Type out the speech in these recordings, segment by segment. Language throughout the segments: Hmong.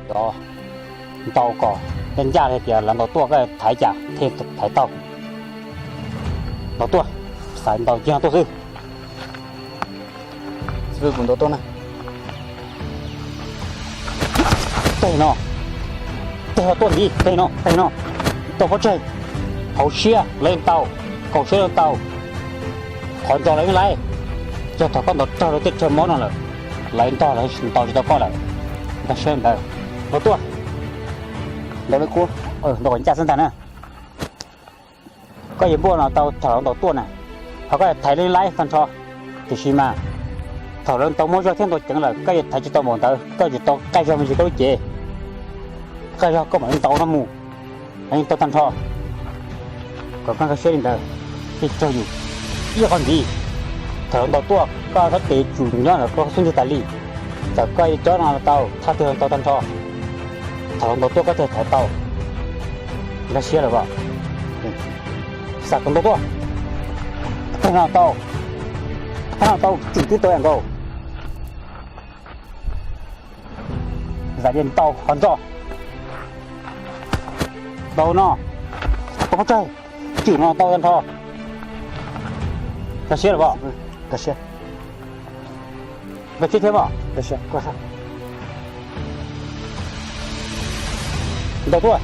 Cov ntaus kom ncaj ncaj li tias lawv ntaus tuaj koj thaiv cas thiaj thaiv tau. Ntaus tuaj, xaiv ntaus cia tuaj xwb. Xib hwb, kuv ntaus tuaj na. Teg no, teg no tuaj ntxiv, teg no, teg no. Tau pob tseg, hauv siab lawv yeej tau, kaum siab lawv tau. Qhov ntsos lawv yeej laib, yog thaum koj ntaus raug rau tej tsawg mob no lawm, lawv ntog lawv ntaus tsis tau koj lawm. Nkag siab ntawd, ntaus tuaj. Ntaus li qub, ntaus kom ncaj xwb ntag na. Koj yuav npuaj no tau thaum lawv ntaus tuaj na, ho koj thaiv li laib tag nrho. Tiam sis mas thaum lawv ntaus muaj zog thiab ntaus ceev lawm koj yuav thaiv tsis tau npaum ntawd, koj tsis tau qaij zog me ntsis koj lub cev. Qaij zog koj mam li ntaus no mus, yeej tau tag nrho. Kom koj nkag siab li ntawd, thiaj raug yus ib qho ntxiv. Thaum lawv ntaus tuaj koj sab tes tsum nyob ntawm koj xub ntiag tas li. Txawm koj cob no los tau, thaj twg los tau tag nrho. Thaum lawv ntaus tuaj koj thiaj thaiv tau. Nkag siab lawm os. Xam kom ntaus tuaj. Tag no tau, tag no tau, tsum twb tau yam nkaus. Zam li ntaus qhov ntsos. Ntaus no, tau pob tseg, tsum no tau tag nrho. Nkag siab lawm os. Nkag siab. Nkag siab thiab mas. Ntaus tuaj.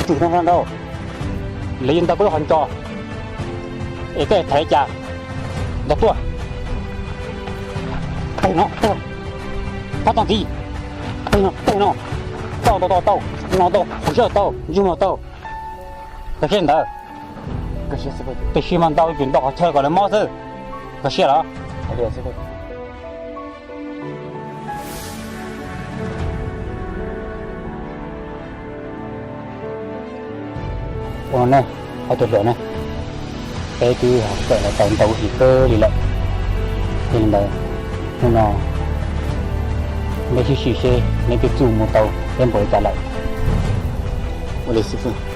Tsum no ntau, lawv yuav ntaus koj lub qhov ntsos es koj thaiv cas. Ntaus tuaj. Teg no, teg no, pab tau ntxiv. Teg no, teg no, tau tau tau tau, no tau, hauv siab tau, ntsej muag tau. Nkag siab ntawd. Tiam sis mas ntaus tsum ntaus qhov chaw kom lawv mob xwb. Nkag siab los? Ua no ne, ob tug hluas ne, peb twb kawm los tau ntau hli kawg li lawm. Yog li ntawd, hnub no neb sib sim seb neb twb txuj mus tau peb npaum li cas lawm. Ua li xib hwb.